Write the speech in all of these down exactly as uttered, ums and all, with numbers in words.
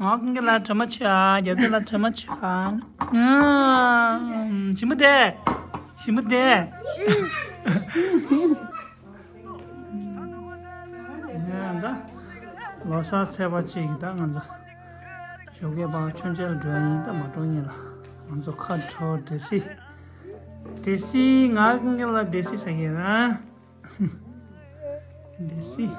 ང་ཀུན་གྱི་ལ་དྲི་མ་ཆེ་ཨ། རྒྱབ་དེ་ལ་དྲི་མ་ཆེ་ཨ། ཨ། ཞིམ་པོ་དེ། ཞིམ་པོ་དེ། ཡ་ད། ལོ་གསར་ཚེས་པ་གཅིག་གི་ད་ང་ཚོ། ཞོགས་ཀས་ཕར་མཆོད་མཇལ་འགྲོ་ཡིན་ད་མ་འགྲོ་ཉིན་ལ། ང་ཚོ་ཁ་དྲོ་སྡེ་སྲིད། སྡེ་སྲིད་ང་ཀུན་གྱི་ལ་སྡེ་སྲིད་ཟེར་གྱི་ར། སྡེ་སྲིད།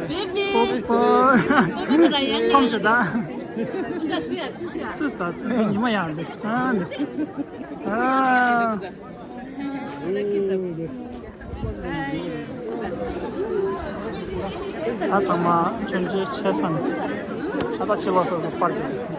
Baby. ཕོ་ཕོ། ཕོ་ཕོ་ད་ཡང་། ཐོམ་ཤི་ད། ཚུ་ད་ཚུ་ཉི་མ་ཡང་འདི། ཨ་འདི། ཨ། ད་ཚང་མ་ཆུང་ཆུང་བྱས་ཙང་། ད་ལྟ་ཕྱི་ལོགས་སོ་སོ་པར་དུ།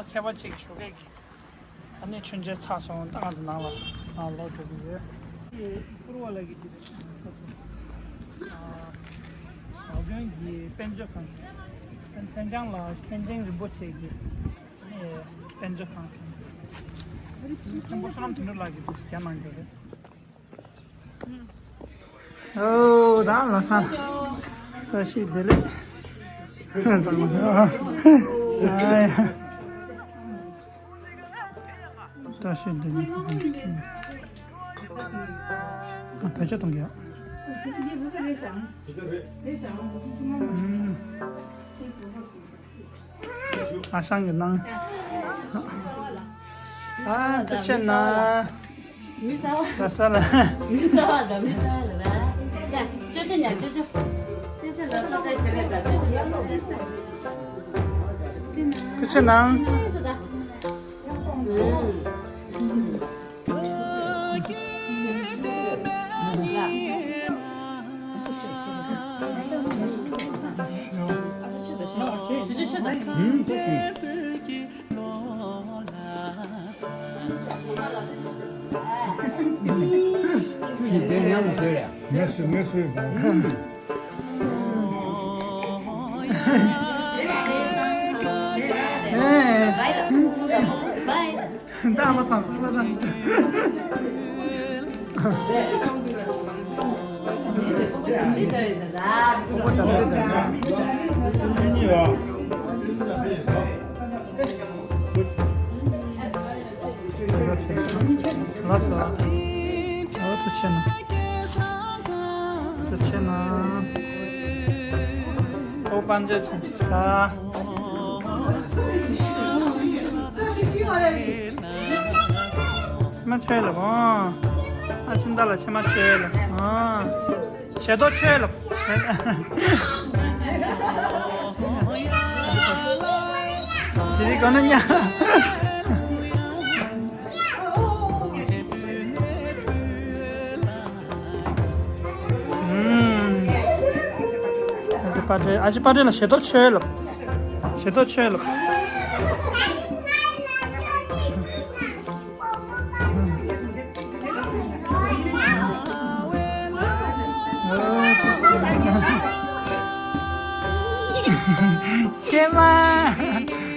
ཚལ་པ་གཅིག་ཞོགས་ཀས་ཀྱི། ཨ་ནི་མཆོད་མཇལ་ཚར་སོང་། ད་ང་ཚོ་ནང་ལ་ནང་ལོག་འགྲོ་གི་ཡོད། ཨེ་ཕུར་བ་ལ་གི་དེ་རེད། ཨ་དགོན་གྱི་དཔལ་འབྱོར་ཁང་། མཚན་བྱང་ལ་མཁན་ཆེན་རིན་པོ་ཆེ་གི་ཨེ་དཔལ་འབྱོར་ཁང་། མཁན་པོ་བསོད་ནམས་དོན་གྲུབ་ལགས་ཀྱིས་འདུག་སེ་བརྒྱབ་གནང་གི་རེད། ཨོ་ད་ལ་ས། བཀྲ་ཤིས་བདེ་ལེགས། ཚང་མ། ཨ་ཡ། བཀྲ་ཤིས་བདེ་ལེགས། ཨ་བེད་སྤྱོད་གཏོང་གི་ཡ། ཨ་ཞང་གི་ནང་། ཨ་ཐུགས་རྗེ་གནང་། མི་ཟ་བ། ལ་ས་ལ། མི་ཟ་བ་དང་མི་ཟ་བ་ལ། ཡ་ཅོ་ཅོ་ཉ་ཅོ་ཅོ། ཅོ་ཅོ་ལ་ས་བཀྲ་ཤིས་བདེ་ལེགས་དང་ཅོ་ཅོ་ལ་ས་བཀྲ་ཤིས་བདེ་ལེགས། ཐུགས་རྗེ་གནང་། ཁྱོད་ཀྱིས་དེ་མཉམ་དུ་བཟོས་རེད། ངས་བཟོས། ངས་བཟོས། ད་མ་ཐང་སོང་ལ་ཚང་། ལགས་སོ། ཨོ་ཐུགས་རྗེ་གནང་། ཐུགས་རྗེ་གནང་། ཨོ་པང་མཛོད་ཚོགས་ས། ཕྱི་མ་ཆོས་ལ་བོ། ཨ་ཁྱིམ་བདག་ལ་ཕྱི་མ་ཆོས་ལ། ཨ། ཞལ་ཏོག་ཆོས་ལ། ཞི་བདེ་གོ་ན་ཉ། ཨ་ཅེ་པ་ཏྲེ། ཨ་ཅེ་པ་ཏྲེ་ལ་ཞལ་ཏོག་ཆོས་ལ། ཞལ་ཏོག་ཆོས་ལ། ཆེ་མ།